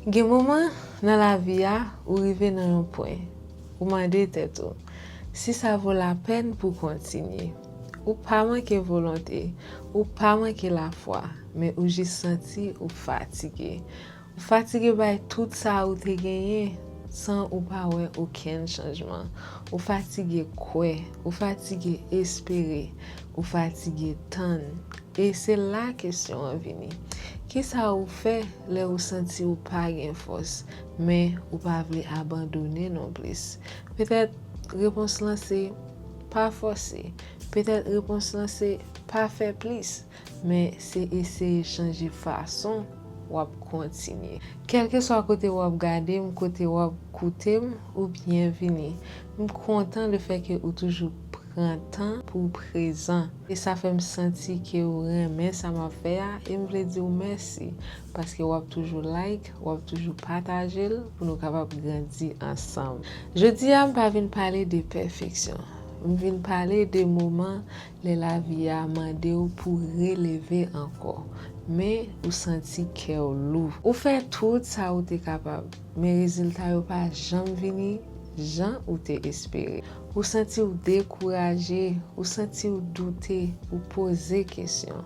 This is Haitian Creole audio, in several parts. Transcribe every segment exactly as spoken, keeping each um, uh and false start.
Gen moman nan lavi a, ou rive nan yon pwen, ou mande tèt ou si sa vo lapèn pou kontinye. Ou pa manke volonte, ou pa manke lafwa, men ou jis santi ou fatige. Ou fatige bay tout sa ou te genyen san ou pa wè okenn chanjman. Ou fatige kwè, ou fatige espere, ou fatige tann. E se la kesyon an vini. Kisa ou fè lè ou santi ou pa gen fòs, men ou pa vle abandone non plis? Petèt repons lan se pa fòse. Petèt repons lan se pa fè plis. Men se eseye chanje fason w ap kontinye. Kèlkeswa kote w ap gade m, kote w ap koute m, ou byenvini. M kontan lefètke ou toujou pran tan pou w prezan. E sa fè m santi ke w renmen sa m ap fè a, e m vle di w mèsi, paske w ap toujou like, w ap toujou pataje l pou nou kapab grandi ansanm. Jodi a, m pa vin pale de pèfeksyon. M vin pale de moman lè lavi a mande w pou releve ankò, men ou santi kè w lou. Ou fè tout sa ou te kapab, men rezilta yo pa janm vini jan ou te espere. Ou santi w dekouraje, ou santi w doute, ou poze kesyon.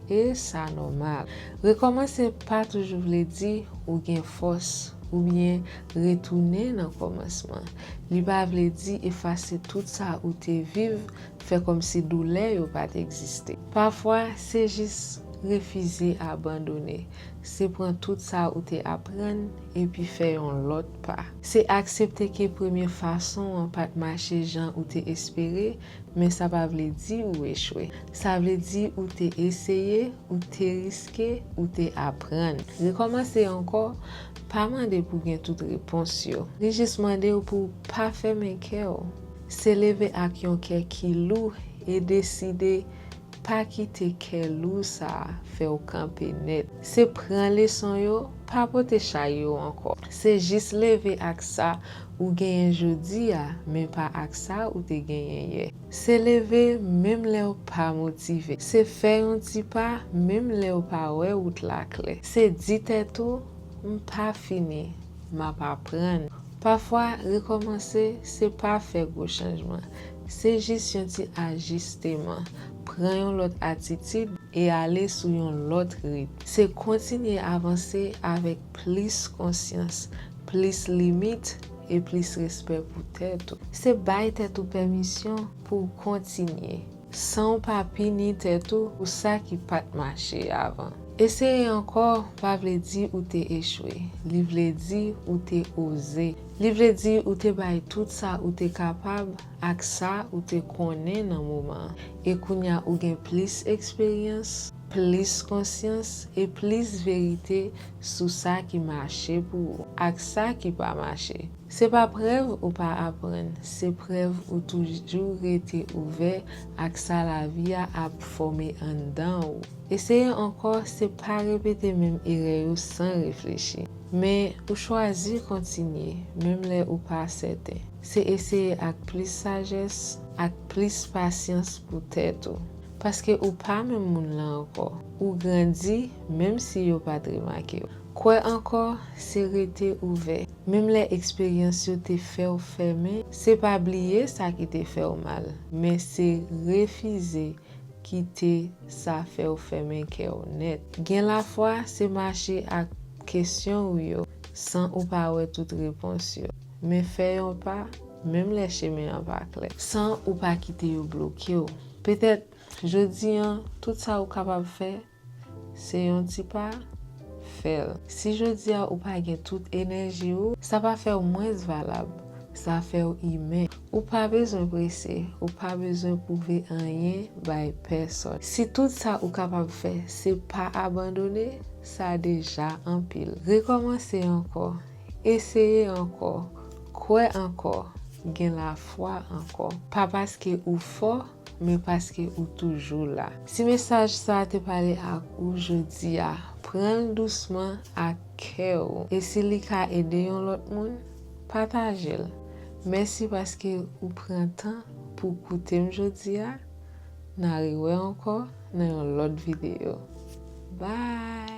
E sa nòmal. Rekòmanse pa toujou vle di ou gen fòs oubyen retounen nan kòmansman. Li pa vle di efase tout sa ou te viv, fè kòmsi doulè yo pa t egziste. Pafwa, se jis refize abandone. Se pran tout sa ou te aprann epi fè yon lòt pa. Se aksepte ke premye fason an pa t mache jan ou te espere, men sa pa vle di ou echwe. Sa vle di ou te eseye, ou te riske, ou te aprann. Rekòmanse ankò pa mande pou gen tout repons yo. Li jis mande w pou w pa fèmen kè w. Se leve ak yon kè ki lou e deside pa kite kè lou sa a fè w kanpe nèt. Se pran leson yo, pa pote chay yo ankò. Se jis leve ak sa ou genyen jodi a, men pa ak sa ou te genyen yè. Se leve menm lè w pa motive. Se fè yon ti pa menm lè w pa wè wout la klè. Se di tèt ou, "M pa fini, m ap aprann." Pafwa, rekòmanse, se pa fè gwo chanjman. Se jis yon ti ajisteman. Pran yon lòt atitid e ale sou yon lòt ritm. Se kontinye avanse avèk plis konsyans, plis limit e plis respè pou tèt ou. Se bay tèt ou pèmisyon pou w kontinye, san w pa pini tèt ou pou sa ki pa t mache avan. Eseye ankò pa vle di ou te echwe. Li vle di ou te oze. Li vle di ou te bay tout sa ou te kapab ak sa ou te konnen nan moman an. E kounye a ou gen plis eksperyans, plis konsyans e plis verite sou sa ki mache pou ou ak sa ki pa mache. Se pa prèv ou pa aprann, se prèv ou toujou rete ouvè ak sa lavi a ap fòme anndan ou. Eseye ankò, se pa repete menm erè yo san reflechi. Men ou chwazi kontinye, menm lè ou pa sèten. Se eseye ak plis sajès, ak plis pasyans pou tèt ou. Paske ou pa menm moun lan ankò. Ou grandi, menm si yo pa t remake w. Kwè ankò, se rete ouvè. Menm lè eksperyans yo te fè w fèmen, se pa bliye sa ki te fè w mal, men se refize kite sa fè w fèmen kè w nèt. Gen lafwa, se mache ak kesyon ou yo, san ou pa wè tout repons yo. Men fè yon pa, menm lè chemen an pa klè, san ou pa kite yo bloke w. Petèt, jodi an, tout sa ou kapab fè, se yon ti pa, fè l. Si jodi a ou pa gen tout enèji ou, sa pa fè w mwens valab, sa fè w imen. Ou pa bezwen prese, ou pa bezwen pwouve anyen bay pèsòn. Si tout sa ou kapab fè, se pa abandone, sa deja anpil. Rekòmanse ankò, eseye ankò, kwè ankò, gen lafwa ankò. Pa paske ou fò, men paske ou toujou la. Si mesaj sa a te pale ak ou jodi a, pran l dousman ak kè w. E si li ka ede yon lòt moun, pataje l. Mèsi paske ou pran tan pou w koute m jodi a. N a rewè ankò nan yon lòt videyo. Bye!